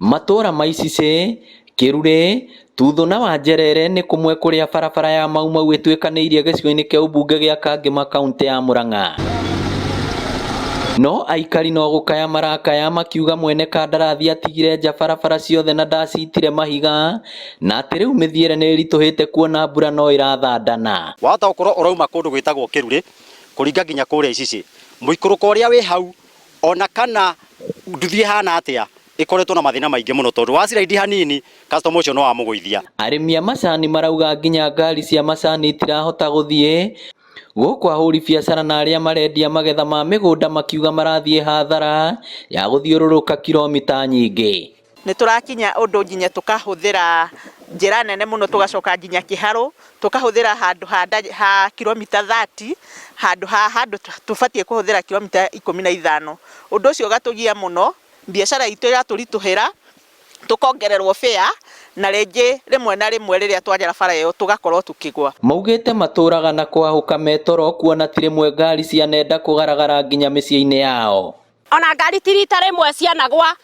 Matũra ma Icicĩ, Kĩrurĩ, Tuthũ na Wanjerere nĩ kũmwe kũrĩa barabara ya Mau Mau ĩtuĩkanĩirie gĩcigo-inĩ kĩa ũmbunge gĩa Kangema kaũntĩ ya Murang'a. No aikari no gũkaya marakaya makiuga mwene kandarathi atigire nja barabara ciothe na ndacitire mahiga na atĩ rĩu mĩthiĩre nĩ ĩritũhĩte kuona mbura no ĩrathandana. Wahota gũkorwo ũrauma kũndũ gwĩtagwo Kĩrurĩ kũringa nginya kũrĩa Icicĩ, mũikũrũko ũrĩa wĩ hau ona kana nduthi ĩhana atĩa ĩkoretwo na mathĩna maingĩ mũno tondũ wa slide hanini customer ũcio no amũgũithia. Arĩmi a macani marauga nginya ngari cia macani itirahota gũthiĩ gũkũ ahũri biacara na arĩa marendia magetha ma mĩgũnda makiuga marathiĩ hathara ya gũthiũrũrũka kilomita nyingĩ. Nĩ tũrakinya ũndũ nginya tũkahũthĩra njĩra nene mũno tũgacoka nginya kĩharũ tũkahũthĩra handũ ha, ha kilomita 30 handũ ha handũ tũbatiĩ kũhũthĩra kilomita 15. Ũndũ ũcio ũgatũgia mũno, biacara itũ ĩgatũritũhĩra, tũkongererwo fare na rĩngĩ rĩmwe na rĩmwe rĩrĩa twagera bara ĩyo tũgakorwo tũkĩgwa. Maugĩte matũraga na kwahũka metoro kuona ti rĩmwe ngari cianenda kũgaragara nginya mĩciĩ-inĩ yao. Ona ngari ti rita rĩmwe cianagwa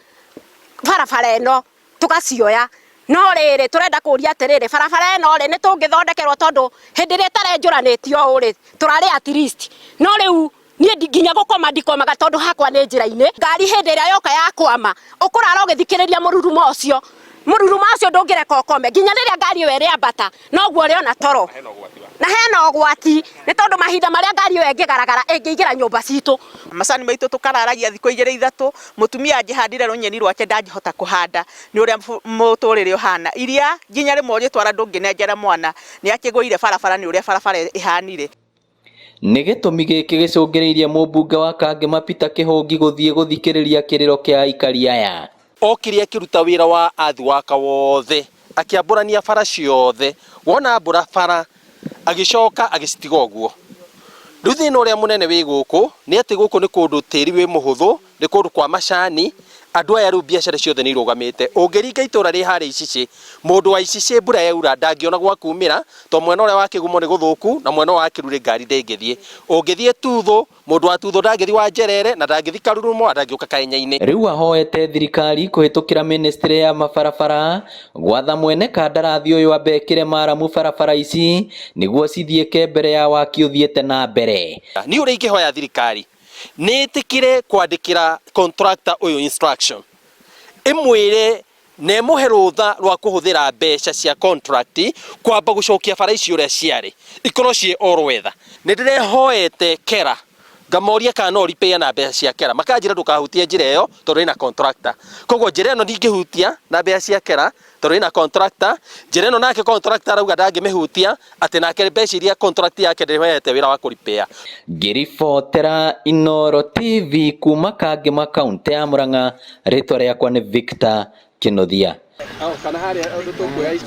barabara ĩno tũgacioya, no rĩrĩ tũrenda kũria atĩrĩrĩ, barabara ĩno rĩ nĩ tũngĩthondekerwo tondũ hĩndĩ ĩrĩa ĩtarenjũranĩtio ũũ rĩ tũrarĩ at least, no rĩu niĩ nginya gũkoma ndikomaga tondũ hakwa nĩ njĩra-inĩ. Ngari hĩndĩ ĩrĩa yoka yakwama ũkũrara ũgĩthikĩrĩria mũrurumo ũcio, mũrurumo ũcio ndũngĩreka ũkome nginya rĩrĩa ngari ĩyo ĩrĩambata noguo ũrĩona toro, na hena ũgwati nĩ tondũ mahinda marĩa ngari ĩyo ĩngĩgaragara ĩngĩingĩra nyũmba citũ. Macani maitũ tũkararagia thikũ igĩrĩ ithatũ, mũtumia angĩhandire rũnyeni rwake ndangĩhota kũhanda nĩ ũrĩa mũtũrĩre ũhana. Iria nginya rĩmwe ũgĩtwara ndũngĩnengera mwana nĩ akĩgũire barabara nĩ ũrĩa barabara ĩhanire. Nĩ gĩtũmi gĩkĩ gĩcũngĩrĩirie mũmbunge wa Kangema Peter Kĩhũngi gũthiĩ gũthikĩrĩria kĩrĩro kĩa aikari aya. Okire akĩruta wĩra wa earthwork wothe, akĩambũrania bara ciothe, wona ambũra bara agĩcoka agĩcitiga ũguo. Rĩu thĩna ũrĩa mũnene wĩ gũkũ nĩ atĩ gũkũ nĩ kũndũ tĩri wĩ mũhũthũ, nĩ kũndũ kwa macani, andũ aya rĩu biacara ciothe nĩ irũgamĩte. Ũngĩringa itũra rĩ harĩa Icicĩ, mũndũ wa Icicĩ mbura yaura ndangĩona gwa kumĩra, tondũ mwena ũrĩa wa Kĩgumo nĩ gũthũku na mwena ũyũ wa Kĩrurĩ ngari ndĩngĩthiĩ. Ũngĩthiĩ Tuthũ, mũndũ wa Tuthũ ndangĩthiĩ Wanjerere na ndangĩthiĩ Karurumo na ndangĩũka Kaenya-inĩ. Rĩu ahoete thirikari kũhĩtũkĩra mĩnĩstrĩ ya mabarabara gwatha mwene kandarathi ũyũ ambe ekĩre maramu barabara ici nĩguo cithiĩke mbere ya waki ũthiĩte na mbere. Niĩ ũrĩa ingĩhoya thirikari nĩ ĩtĩkĩre kwandĩkĩra contractor ũyũ instruction ĩmwĩre na ĩmũhe rũtha rwa kũhũthĩra mbeca cia contract kwamba gũcokia bara ici ũrĩa ciarĩ ikorwo ciĩ all weather. Nĩ ndĩrehoete KERA ngamoria kana no repair na mbeca cia KERA, makanjĩra ndũkahutie njĩra ĩyo tondũ ĩna contractor. Koguo njĩra ĩno ndingĩhutia na mbeca cia KERA tondũ ĩna contractor, njĩra ĩno nake contractor arauga ndangĩmĩhutia atĩ nake mbeca iria contract yake ndĩmĩhete wĩra wa kũ repair. Ngĩribotera Inooro TV kuma Kangema kaũntĩ ya Murang'a, rĩtwa rĩakwa nĩ Victor Kĩnuthia. Kana harĩa ũndũ tũkuoya.